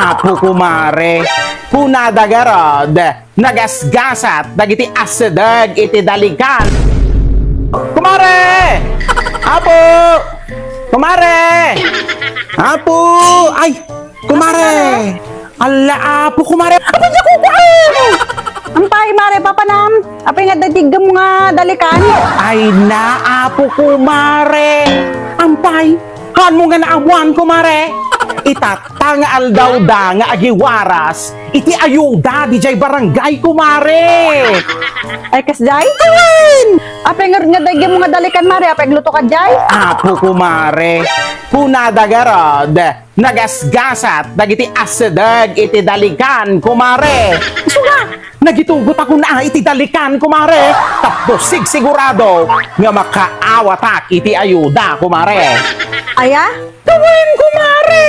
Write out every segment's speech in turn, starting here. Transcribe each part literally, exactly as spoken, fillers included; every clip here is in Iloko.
Apo, kumare, kunada garud, nagasgasat dagiti asideg iti dalikan. Kumare! Apo! Kumare! Apo! Ay, kumare! Alla, Apo, kumare! Apo, diak kukuam! Ampay, mare, papanam? Apay nga dadiggem nga dalikan? Ay na, Apo, kumare! Ampay, hanmo nga naammuan, kumare? Itatta nga aldawda nga agiwaras iti ayuda diay barangay, kumare! Ay, kasdiay? Awen! Apay nga, nga daydi mo nga dalikan, mare? Apay agluto kadiay? Apo, kumare, kunada garud, nagasgasat dagiti asideg iti dalikan, kumare. Isu nga, nagitugot ako na iti dalikan, kumare. Tapno sigsigurado nga makaawatak iti ayuda, kumare. Aya? Tawen, kumare!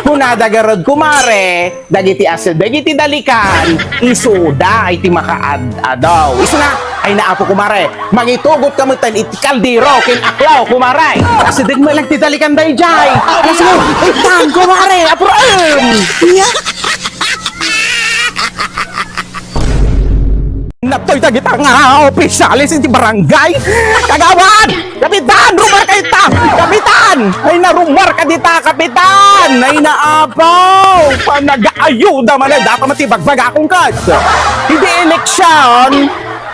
Kunada garud, kumare, dagiti asideg iti dalikan, isuda iti makaad-adaw. Isu nga, ay na, Apo, kumare, mangitugot ka metten iti kaldero ken aklaw, kumare. Asideg met lang ti dalikan daydiay. Alas mo, itan, kumare, apurem! Naptoy dagita nga opisyales iti barangay. Kagawad! Kapitan! Rumar ka ita! Kapitan! Ay na, rumar ka dita, Kapitan! Ay na, Apo! Panagaayuda man ay data mati bagbagakon ket. Idi eleksyon,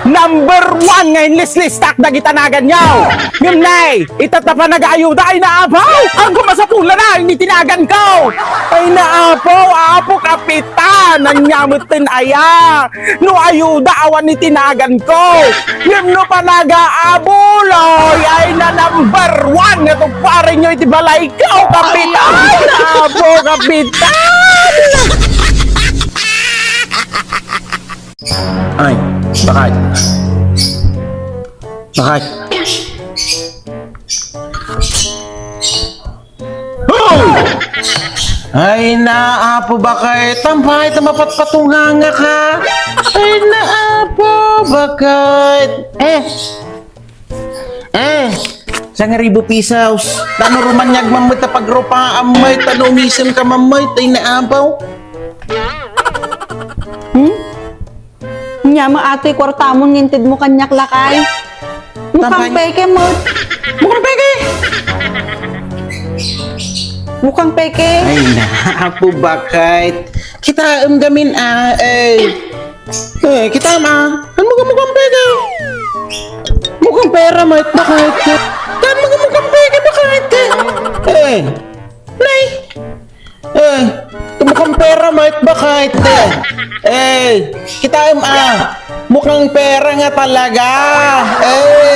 number one nga inlislistak dagita naganyo. Ngem nay, ita ta panagaayuda ay na, Apo! Ang kumasapula na, hindi tinagan ko! Ay na, Apo! Apo, Kapitan! Anya metten aya? No ayuda awan iti naganko. Ngem no panagaabuloy ay na number one nga tukparenyo iti balayko, Kapitan! Apo, Kapitan! Ay, bakit? Bakit? Hoy! Ay na, Apo, bakit? Ampay ta mapatpatunganga ka? Ay na, Apo, bakit? Eh! Eh! Sangaribu pisos. Tano rumanyag mammet ta pagrupaam met, tano umisen ka mammet, ay na, Apo. Hmm? Nya, maatoy kuartamon nga intedmo kaniak, lakay. Mukang Tampay. Peke mo. Mukang peke! Mukang peke. Ay na, Apo, bakit? Kitaem gamin, ah, eh. Eh, kitaem, ah. Ano mo mukang peke? Mukang pera, mait, bakit? Kan mo mukang peke, bakit? Eh, nay. Eh, mukang pera, mait, bakit? Eh, kitaem, ah. Mukang pera nga talaga. Eh.